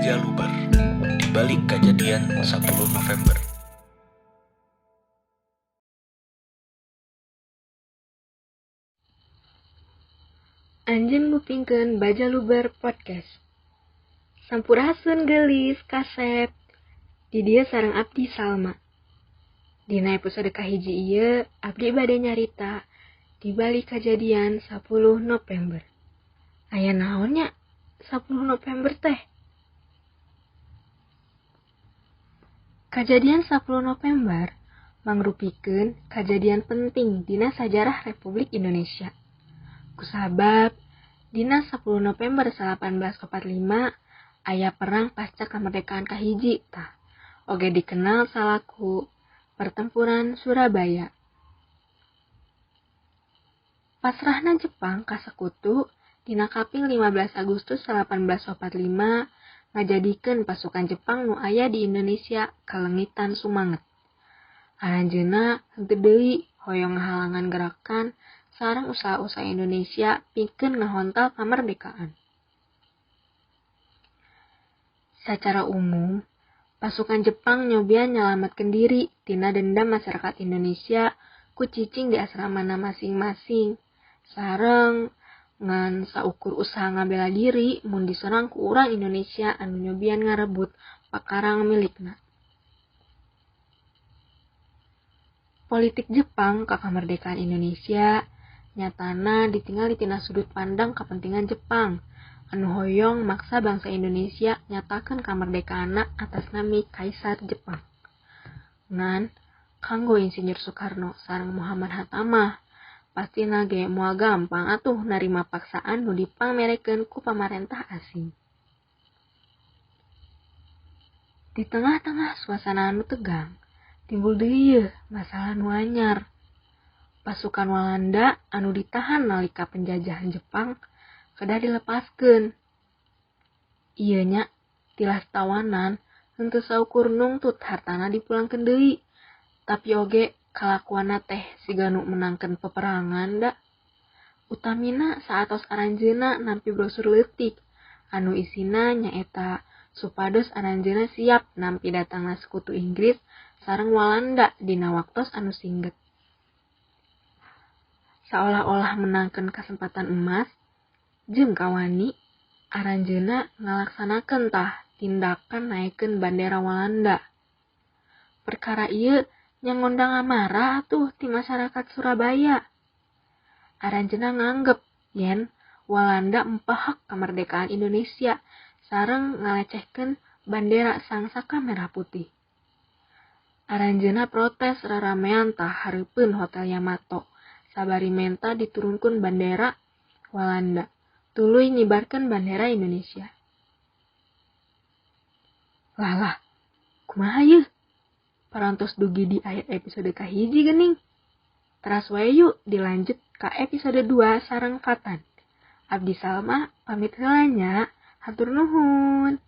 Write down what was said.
Baja Luber, di balik kajadian 10 November. Anjeun ngupingkeun Baja Luber Podcast. Sampurasun geulis kasep. Di dieu sareng abdi Salma. Dina episode kahiji ieu abdi bade nyarita di balik kajadian 10 November. Aya naon nya 10 November teh? Kajadian 10 November mangrupikeun kajadian penting dina sajarah Republik Indonesia. Kusabab dina 10 November 1845 aya perang pasca kemerdekaan kahiji tah oge dikenal salaku Pertempuran Surabaya. Pasrahna Jepang ka Sekutu dina kaping 15 Agustus 1845 ngajadikeun pasukan Jepang nu aya di Indonesia kalengitan sumanget. Aranjeunna henteu deui hoyong ngahalangan gerakan sareng usaha-usaha Indonesia pikeun ngahontal kamerdekaan. Sacara umum, pasukan Jepang nyobian nyalametkeun diri tina dendam masyarakat Indonesia ku cicing di asramana masing-masing. Sareng ngan saukur usaha ngabela diri mun diserang ku urang Indonesia anu nyobian ngarebut pakarang milikna. Politik Jepang ka kamerdekaan Indonesia nyatana ditingali tina sudut pandang kapentingan Jepang anu hoyong maksa bangsa Indonesia nyatakeun kamerdekaanna atas nami Kaisar Jepang. Ngan kanggo Insinyur Soekarno sareng Muhammad Hatta mah pastina ge moal gampang atuh narima paksaan nu dipangmerekeun ku pamarentah asing. Di tengah-tengah suasana anu tegang, timbul deui yeuh masalah nu anyar. Pasukan Walanda anu ditahan nalika penjajahan Jepang kedah dilepaskeun. Ieu nya tilas tawanan henteu saukur nungtut hartana dipulangkeun deui, tapi oge kalakuanna teh siga nu menangkeun peperangan da. Utamina saatos aranjeunna nampi brosur leutik anu isina nyaeta supados aranjeunna siap nampi datangna sekutu Inggris sareng Walanda dina waktos anu singget. Saolah-olah menangkeun kasempatan emas, jeung kawani aranjeunna ngalaksanakeun tah tindakan naekkeun bandera Walanda. Perkara ieu nya ngondang amarah atuh ti masyarakat Surabaya. Aranjeunna nganggep yen Walanda empahak kemerdekaan Indonesia sareng ngalecehkeun bandera Sang Saka Merah Putih. Aranjeunna protes raramean tah hareupeun Hotel Yamato sabari menta diturunkeun bandera Walanda, tuluy nyibarkeun bandera Indonesia. Lah lah, kumaha yeuh? Parantos dugi di akhir episode kahiji geuning. Teras wae yuk dilanjut ka episode 2 sareng Fatan. Abdi Salma pamit heula nya, hatur nuhun.